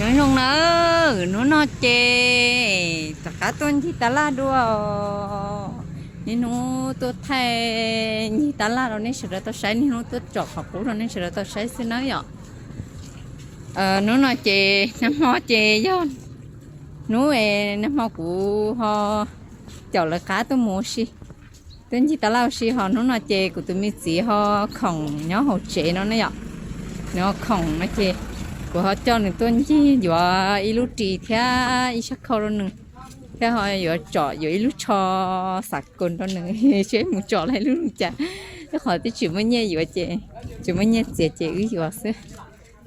Nyob zoo na, hnub no ces rov qab tuaj ncig tab laj dua. Niaj hnub tuaj thaij ncig tab laj rau nej sawv daws tau saib, niaj hnub tuaj tsom qhov qub rau nej sawv daws tau saib xwb nawb yom. Hnub no ces nag hmo ces yog hnub es nag hmo kuv ho caum lawv qab tuaj mus ua si, tuaj ncig tab laj ua si, ho hnub no ces kuv tus me txiv ho khoom nyob hauv tsev no ne yom. Nws ho khoom no ces kuv ho coj nws tuaj ncig yuav ib lub ris thiab ib sab khau rau nws, thiab ho yuav tsom yuav ib lub tsho xav koos rau nws seb mus tsom lawm ib lub cas. Rau qhov twb tsis muaj nyiaj yuav ces, tsis muaj nyiaj txiav ces wb yuav xwb.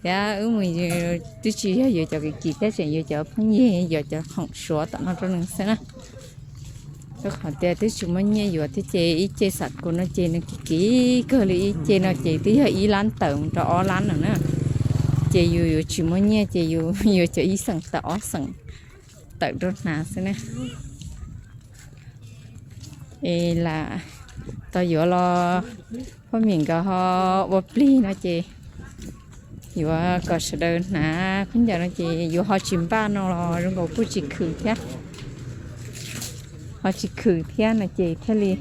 Thiab wb mus twb tsis yog yuav cov kim kim thiab, tseem yuav cov phooj ywg, yuav cov khoom suav tom no rau nws xwb na. Rau qhov tias twb tsis muaj nyiaj yuav thiab ces ib ce xav koos no ces nws kim kim kawg li, ib ce no ces twb yog ib lab tawm mus rau ob lab lawm na. Ces yus yuav tsis muaj nyiaj ces yus yuav cov ib xeem tawm ob xeem tawm rau hnav xwb na. Es lam tau yuav los, poj niam nkawd ho ua plig no ces yuav kom sawv daws hnav khaub ncaws no ces yuav ho tsis npaj no los zoo nkaus kuj tsis khwm thiab. Ho tsis khwm thiab no ces thiaj li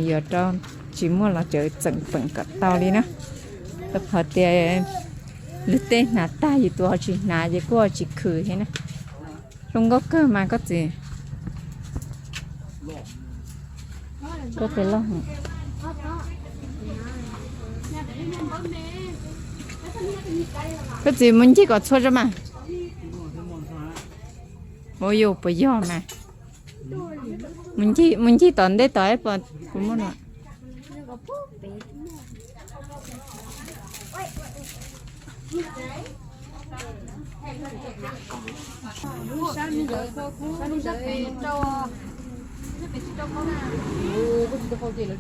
yuav rau tsis muaj los tseem txeem peem kom tau li na. Rau qhov tias luag tej hnav tag yus tus ho tsis hnav ces kuj ho tsis khwm thiab na. Zoo nkauj kawg mas koj txiv. Koj txiv loj. Koj txiv mus ncig kom txhua tso mas. Ua yus puas yog mas. Mus ncig tom ntej tod puas muaj no.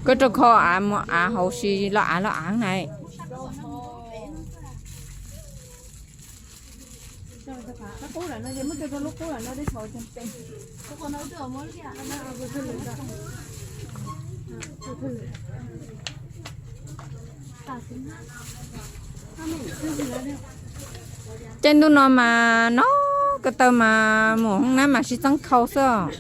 Koj rau kho av mus av hauv si los av los av na. Caij ntuj no mas no ko taw mas mus hoob nab mas sib txeeb khau xwb os.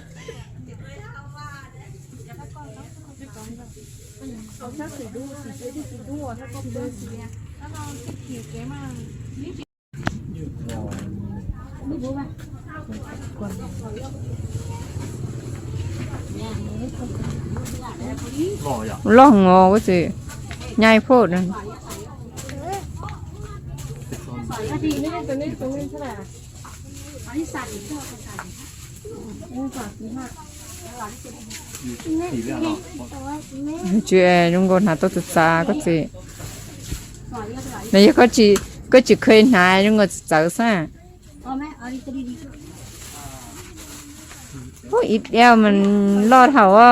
Loj heev os, kuv txiv, nyai phauj. Tsis zoo nkaus hnav tau tus txav koj txiv. Nws yog koj tsis kheev hnav zoo nkaus txawv xwb. Ib diav mas loj dhau os.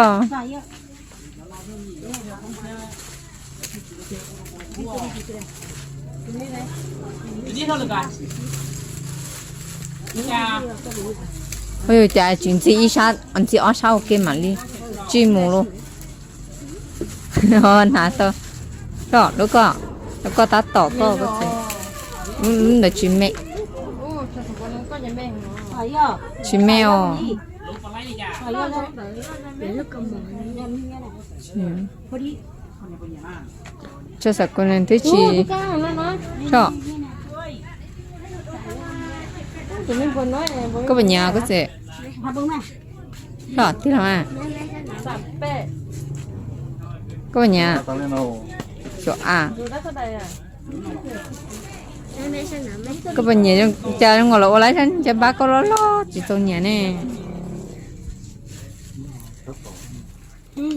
Ua cas tsis ntxi ib sab, ntxi ob sab ua ke mam li tsij mus lauj. Hnav tau, lub koj, lub koj tab tom koj, koj txiv. Lub ntawd tsis me, tsis me os. Tso xav kuv nws twb tsis, tso. Koj puas nyiam koj txiv? Tso tij laug a. Koj puas nyiam? Tso a. Koj puas nyiam? Cas zoo nkaus los ua lawv cov npab koj loj loj tsis txaus nyiam ne.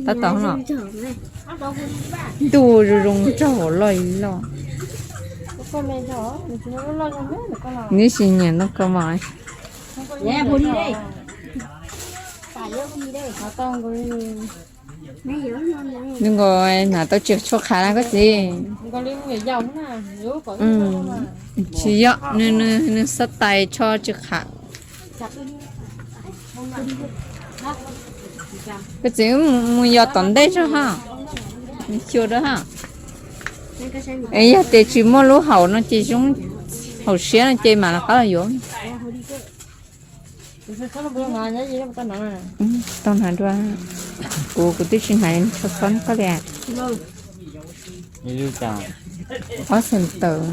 Tab tom no ntuj zoo zoo nraug loj loj. Neb sis nyiam no koj mas. Zoo nkaus hnav tau tsis tshua qhav na koj txiv. Tsis yog, nws xav tais tsho tsis qhav. Koj txiv mus yos tom ntej tso ha, mus xyuas rau ha. Es yog tias tsis muaj lub hauv no ces zoo, Haum siab no ces mam rov qab los yuav. Tau hnav dua. Kuv, kuv twb tsis hnav tsho xob koj li. Ob xees tawm.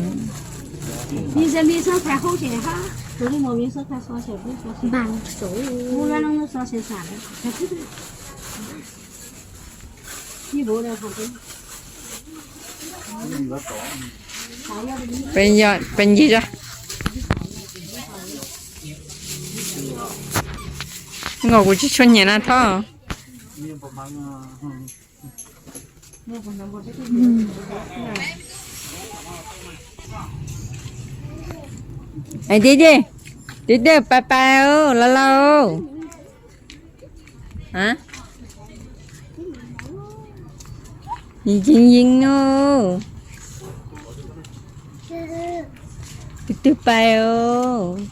Peb ncig zog. Nkaus kuv tsis tshua nyiam na Thoj. Tib tij, tib tij pais pais, los laus. Yeej yeej, tus twg pais os.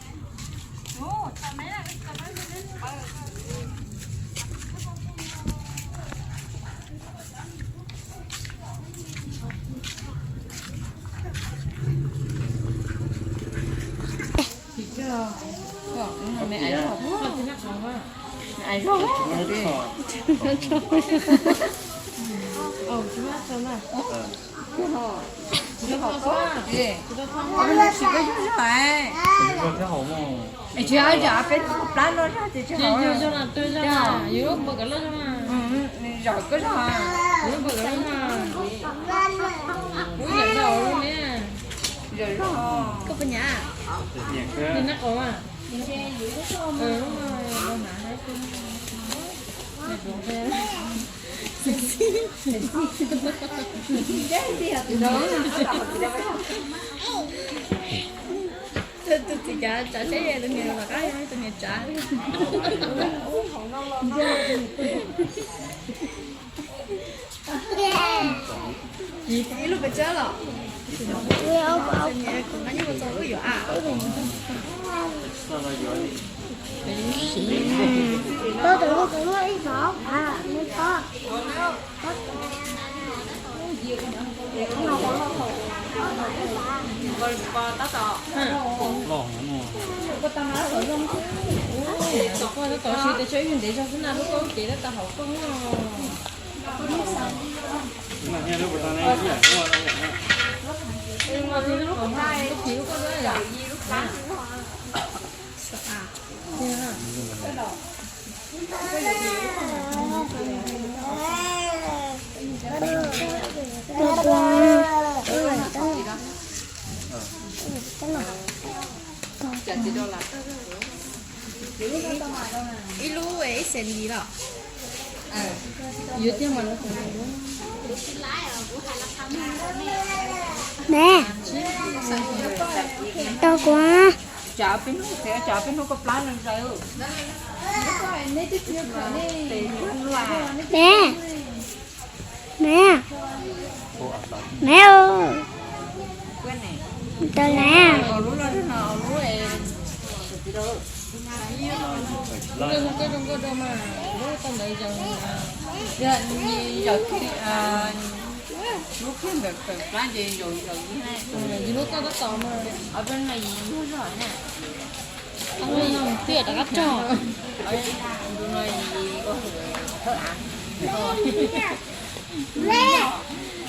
Tsis zam peb plab no zog ces tsis haum. Zam koj zog. Zam zog. Koj puas nyiam? Tus txiv cav tsav tsheb, tus niam los qab, tus niam tsav. Ib lub pes tsawg los? Kuv nqa nyob mus txog lub yuav a. Tau tus lub tus lub ib thov, nws tau. Tab tom siv tes tshuav ib ntev zog xwb na, lub koj lub cev tab tom haum koj. Ib lub ib xees li los? Me, tau kuv. Cov peb hnub, cov peb hnub koj plab no zaws. Me, me, me, tau na. Lub kheej ntawm plab ces zaum zaum ib na. Lub koj tab tom mas. Twb rov qab rog. Tus no thawj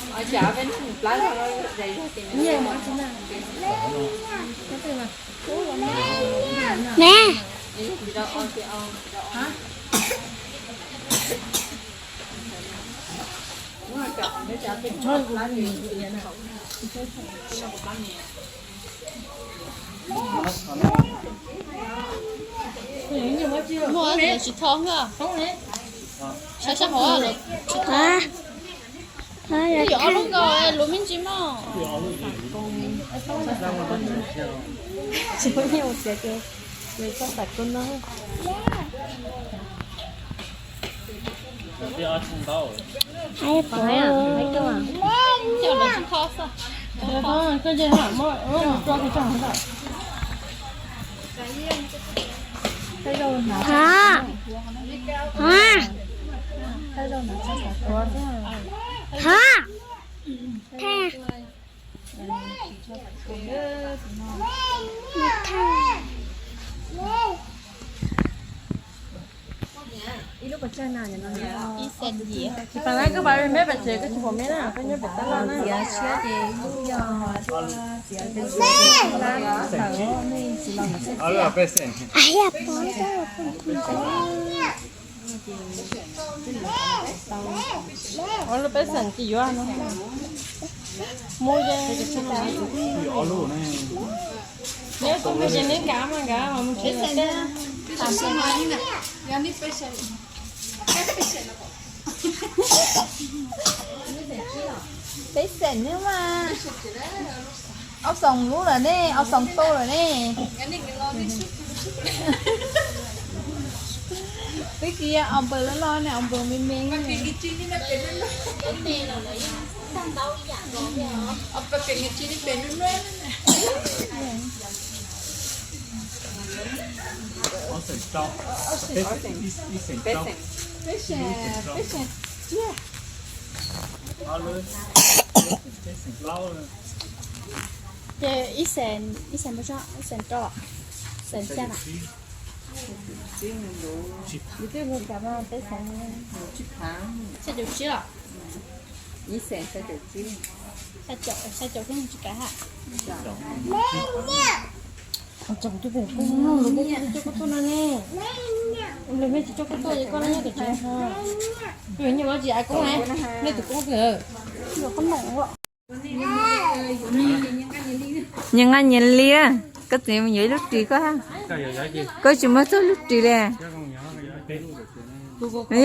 av. Tsam peb hnub plab zog zog ces nws Me. Muaj tus tsis thov nka. Saib sab hauv los tsis thov. Yuav ob lub nkaus, luv me ntsis mog. Tsis muaj nyiaj mus txiav ces txhob xav kub no. Hov, hov, hov, the. Tsis tas na, koj pab me pem tsev, koj tsis pom me na, koj nyob pem tab laj na. Ua lub peb xeem tsis yuav no. Muaj yeej. Neb kuj muaj ces neb kav mas kav mas mus tsev. Peb xeem ne mas. Ob xoom lub lawm ne, ob xoom tau lawm ne. Twb tsis yog ob npawg loj loj ne, ob npawg me me. Ces ib xeem, ib xeem pua tso, ib xeem rau, xeem xya na. Yus twb mus kav mas peb xeem, xya caum tsib los? Ib xeem xya caum tsib. Xya caum, xya caum xwb tsis kav ha. Coj koj tuaj no ne. Lawv mej tsis coj koj tuaj ces koj nyob tom tsev. Nyiam no tsis ai koob, nej tus koob twg? Nyias nqa nyias li, koj txiv mus yuav ib lub ris koj, koj tsis muaj txog lub ris li.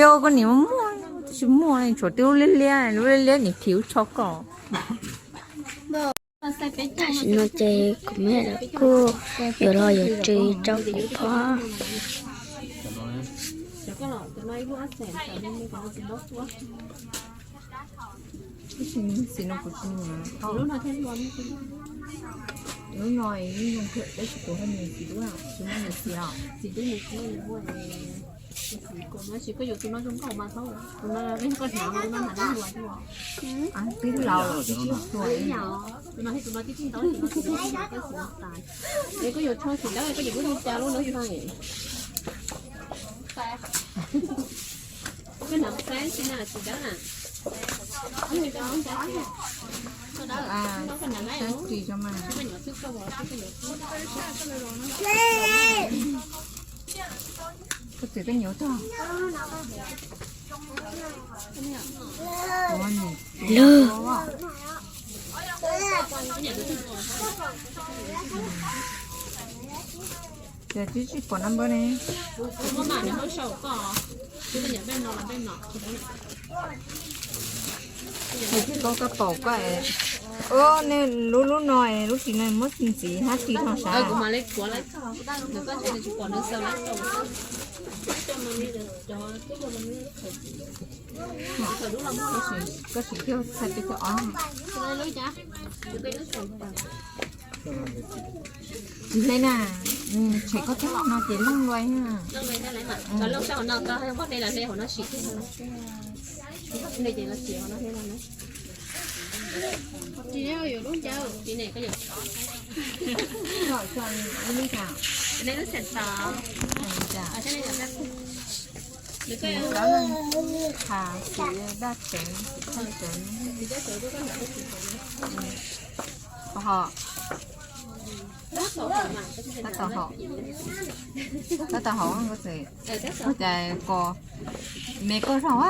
Yog koj niam muaj, tsis muaj, tshuav tib lub liab liab, lub liab liab niam phim ub tsho koj. Tam sim no ces kuv me kuj yuav los yuav ris rau kuv phob. Lub no, lub no, tab sis kuv ho nyiam xim dub, tsis muaj nyiam xim os. Tab sis koj yuav tus no zoo nkauj mas thaub, tus no koj hnav mas tus no hnav dab hluas. Twb laus lawm, tus no hluas. Tus no thiab tus no tib tib ntaub, tus no tib tib ntaub. Es koj yuav rho xim dawb, koj yuav lub li cas lub no tso. Koj hnav saib xwb na, xim dawb na. Saib ris tso mas. Koj txiv koj nyiam tog. Lwg. Ces twb tsis pom nab npawb ne. Ces twb koj pom koj, o, nej lub lub no, lub ris no muab ntxiv hab ris rau sav. Koj sim kiag txhais peb caug ob. Tsis hle na, tshem koj tib no ces looj lua na. Tab tom haum, tab tom haum koj txiv, ua cas koj me koj zog a.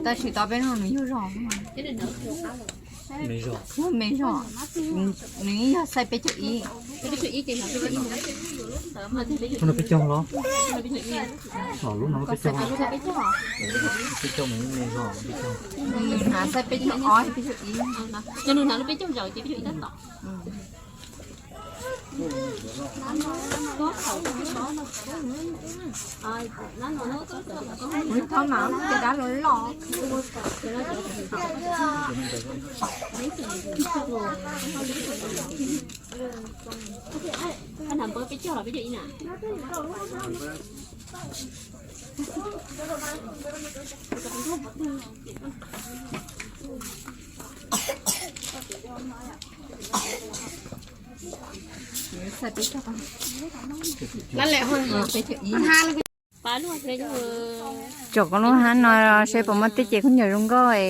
Tab sis tau peb no nws yug zog. Me zog, nws yeej yog xaiv peb caug ib. Lub no peb caug los? Lub no peb caug, peb caug, nws hnav xaiv peb caug ob, peb caug ib. Ces nws hnav lub peb caug zaum ces peb caug ib tab tom. Kuv thaub mas cov dab loj loj. Koj hnav npawb peb caug los peb caug ib na? Tsom koj lub hab no seb puas muaj tej ces khaub ncaws zoo nkauj es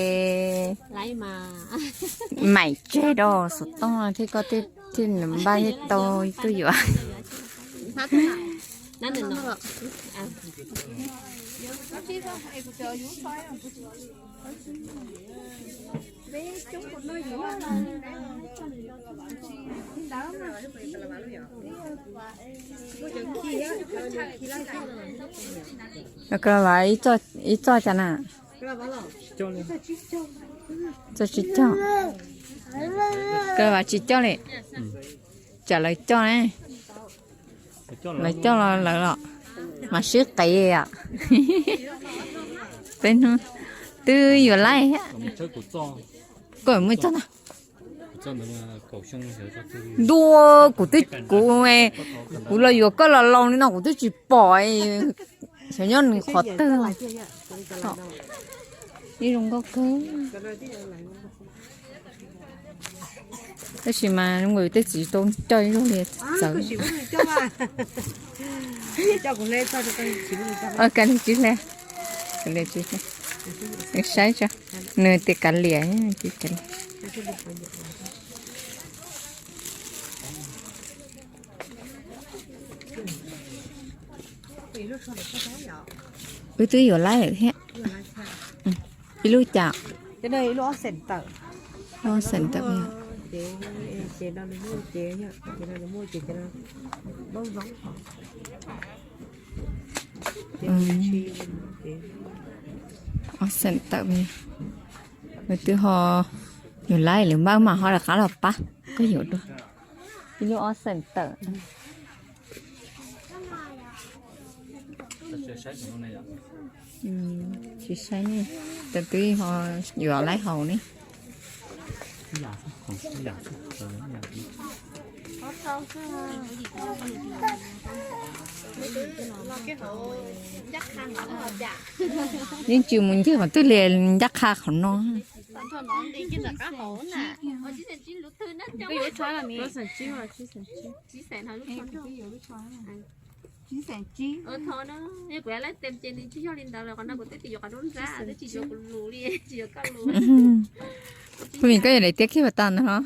maim tseg rau xov tooj thiab koj thiaj npaj thiab tau tuaj yuav. Ib txoj cas na? Txoj tsis coj. Koj vas tsis coj li. Tsam lawv coj ne. Lawv coj los lawv los mas sib qev os. Peb hnub twb yuav laij. Koj muaj txoj ntag. Ntua kuv twb kuv kuv los yuav koj los laus li no kuv twb tsis pom. Xyov nyob nws qhov twg. Ib zoo nkauj kawg. Tab sis mas zoo nkaus tej txiv tau coj ib zaug li txawv. Kav liam tsis hle, kav liam tsis hle. Saib tso, nws tias kav liam, kav liam. Wb twb yuav laij lawm thiab. Ib lub cas? Ob xeem tawm. Ob xeem tawm. Wb twb ho yuav laij lawm mas mam ho rov qab los pab koj yuav dua. Ib lub ob xeem tawm. Tsis saib ne, tab twb ho yuav laij haus ne. Yeej tsis mus ncig qhov twg li, ncaj qha qhov no. Phooj ywg, koj yuav daim tiab kiag pas tas ntag los?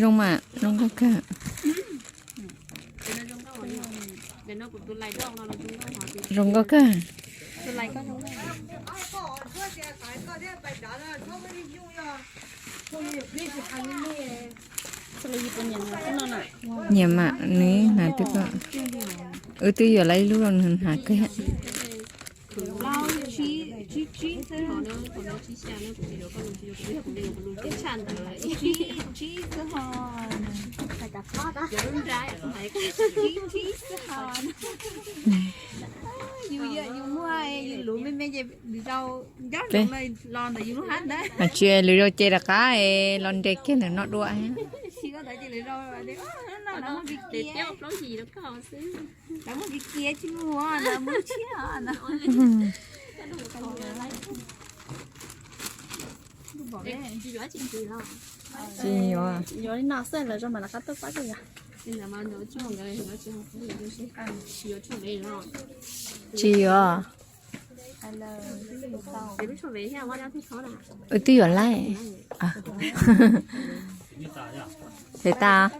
Zoo mas, zoo nkauj kawg. Zoo nkauj kawg. Nyiam mas nws hnav twb koj. Wb twb yuav laij ib lub rau nws hnav kawg. Yus muaj yus lub me me ces lwm zaus ncob los ntawm yus lub hab ntawd. Tsis, lwm zaus ces rov qab los nres kiag ntawm no dua. Lawv muaj kiv kiv tsis mus, lawv muaj tshiab. Tsis yuav. Yuav li no xwb lawv zoo mas rov qab tuaj pab koj yom. Tsis yuav. Wb twb yuav laij. Ces tas.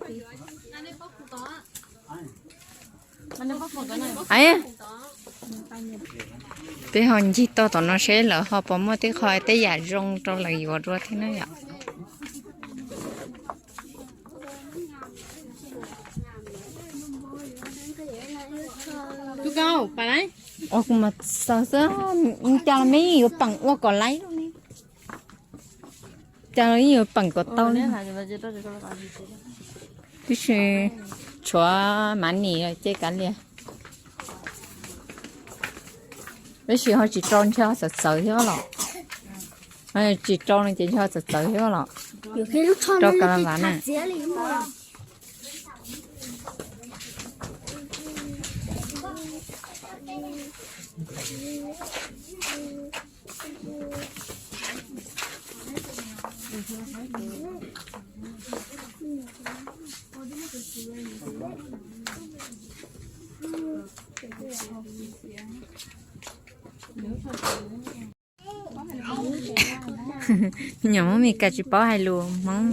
Peb ho ncig tau tom no seb lawv ho puas muaj tej qho tej yam zoo rau lawv yuav dua thiab na yom. Ua kuv mas xaws xwb, cas los yeej yuav peem ua kom laib li. Cas los yeej yuav peem kom tau li. Tiam sis tshuav mav nim ces kav liam. Tab sis ho tsis rau ntshe ho txawv txawv thiab los. Tsis rau no ces ntshe ho txawv txawv thiab los. Rau ka la vas na. Nyuam Hmoob Mes Kas tsis paub hais lus Hmoob.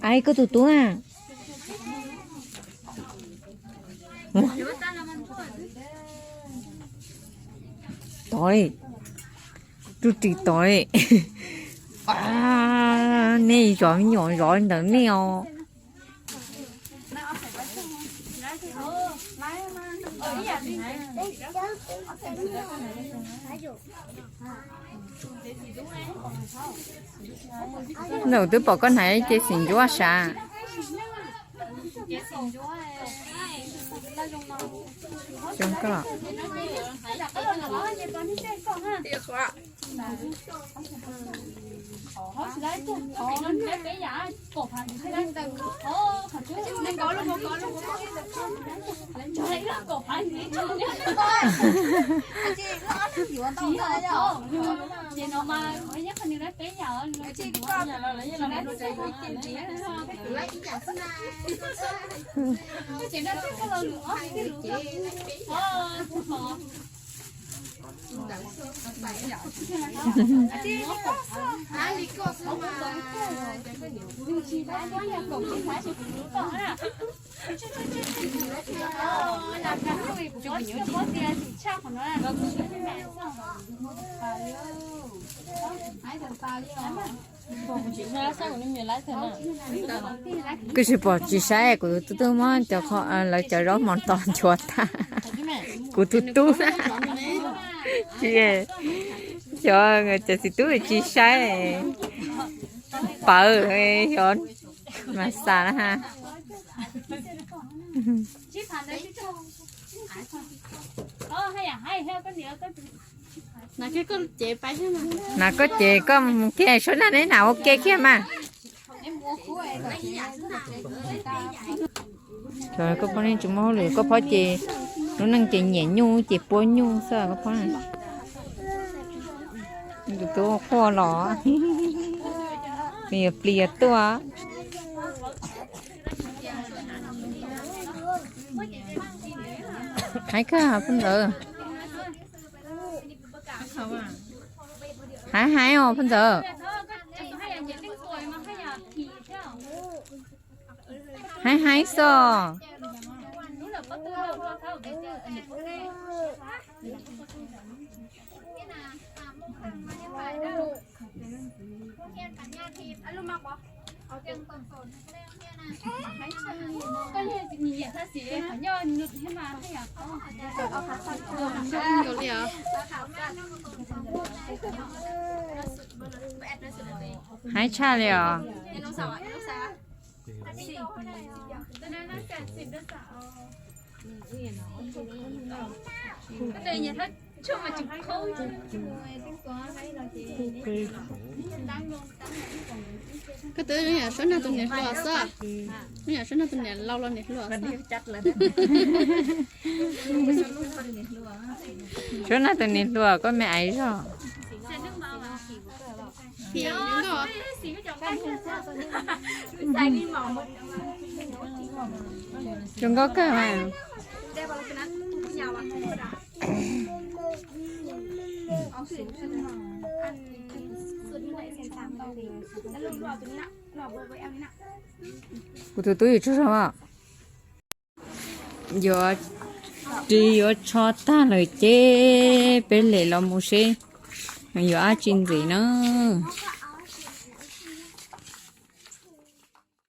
Ai, koj tus tub na. Tod li, tub ris tod li. Nej zov me nyuam zov ntawm nej os. Nws twb pom koj hnav ces xim ntsuab sav. Kuv tsis pom tsis saib, kuv tus tub muab cov, lawv cov zaub mos tos nchuav tag. Kuv tus tub na, tsis, xyov cov txiv tub tsis saib, pawv xyov mas xav na ha. Na koj ces koj mus kiag, suab nag neb na ua ke kiag mas. Koj phob ne tsis muaj hauj lwm, koj phob ces lub neej ces nyiam nyuj ces pua nyuj xwb koj phob. Tus tub quaj los, nws yuav plis yuav tuaj. Hais kawg poj ntxawm. Hais hais os poj ntxawm. Hais hais xwb. Hais tshaj li os. Koj twb zoo yam suab nag tus niam hluas xwb, zoo yam suab nag tus niam laus los niam hluas xwb. Suab nag tus niam hluas koj me aiv zog. Zoo nkauj kawg mas. Kuv tus tub yuav tsaug zog. Yuav ris yuav tsho tag lawm ces peb lem los mus seb yuav dab tsi ntxiv na.